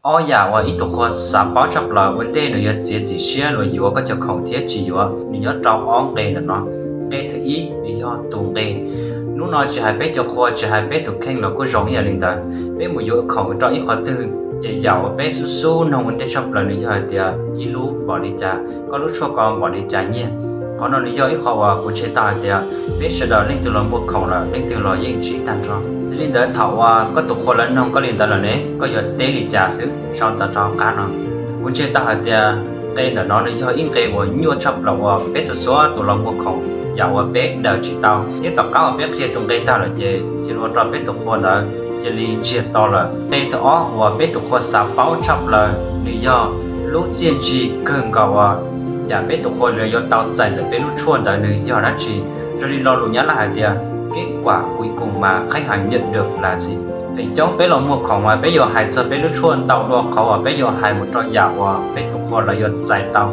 Ob yam uas ib tug qhua xav paub tshaj plaws ua ntej nws yuav txiav txim siab los yuav koj cov khoom thiab tsis yuav, nws nyob rau ob nqe ntawm no. Nqe thib ib nws yog tus nqe. Hnub no tsis hais peb cov qhua, tsis hais peb tus kheej los kuj zoo ib yam li ntawd. Peb mus yuav khoom rau ib qhov twg, ces yam uas peb xub xub noog ua ntej tshaj plaws nws yog hais tias ib lub npaum li cas, koj lub tshuaj ko npaum li cas nyiaj. Qhov no nws yog ib qhov uas kuv ntseeg tau hais tias peb sawv daws leej twg los muag khoom lawm leej twg los yeej ntsib tag nrho. Yog li ntawd thaum uas koj tus qhua lawv noog koj li ntawd lawm ne, koj yuav teb li cas xwb sau ntawv rau qab no. Kuv ntseeg tau hais tias nqe ntawm no nws yog ib nqe uas nyuaj tshaj plaws uas peb txhua txhua tus los muag khoom yam uas peb daws tsis tau, thiab tom qab uas peb qhia tus nqe tag lawm ces cia li ua rau peb tus qhua ntawd cia li ntsiag to lawm. Nqe thib ob uas peb tus qhua xav paub tshaj plaws nws yog lub txiaj ntsig kawg nkaus uas yam peb tus qhua lawv yuav tau txais ntawm peb lub tshuaj ntawd nws yog dab tsi. Raws li lo lus Nyab Laj hais tias kết quả cuối cùng mà khách hàng nhận được là gì. Feem coob peb los muag khoom mas peb yuav hais txog peb lub tshuaj ntau dua qhov uas peb yuav hais mus rau yam uas peb tus qhua lawv yuav txais tau.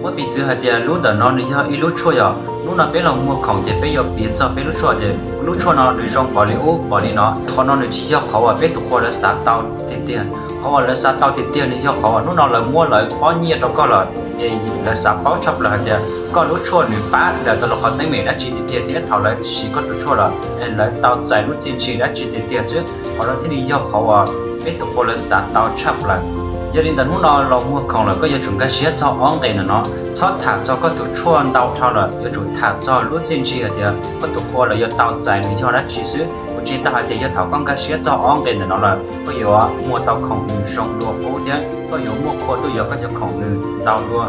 Muab piv txwv hais tias lub ntawm no nws yog ib lub tshuaj yom, hnub no peb los muag khoom ces peb yuav piav txog peb lub tshuaj tias lub tshuaj no nws zoo npaum li ub npaum li no. Qhov no nws tsis yog qhov uas peb tus qhua lawv xav tau tiag tiag. Qhov uas lawv xav tau tiag tiag nws yog qhov uas hnub no lawv muab lawv pob nyiaj rau koj lawm, ces lawv xav paub tshaj plaws hais tias koj lub tshuaj nws pab daws tau los qhov teeb meem dab tsi tiag tiag thiab thaum lawv siv koj tus tshuaj lawm es lawv tau txais lub txiaj ntsig dab tsi tiag tiag xwb. Qhov no thiaj li yog qhov uas peb tus qhua lawv xav tau tshaj plaws. Yog li ntawd hnub no los muag khoom lawm koj yuav tsum nkag siab txog ob nqe ntawm no, txhob tham txog koj tus tshuaj ntau dhau lawm, yuav tsum tham txog lub txiaj ntsig hais tias koj tus qhua lawv yuav tau txais nws yog dab tsi xwb. Kuv ntseeg tau hais tias yog thaum koj nkag siab txog ob nqe ntawm no lawm koj yuav muag tau khoom nws zoo dua qub thiab koj yuav muaj qhua tuaj yuav koj cov khoom nws ntau dua.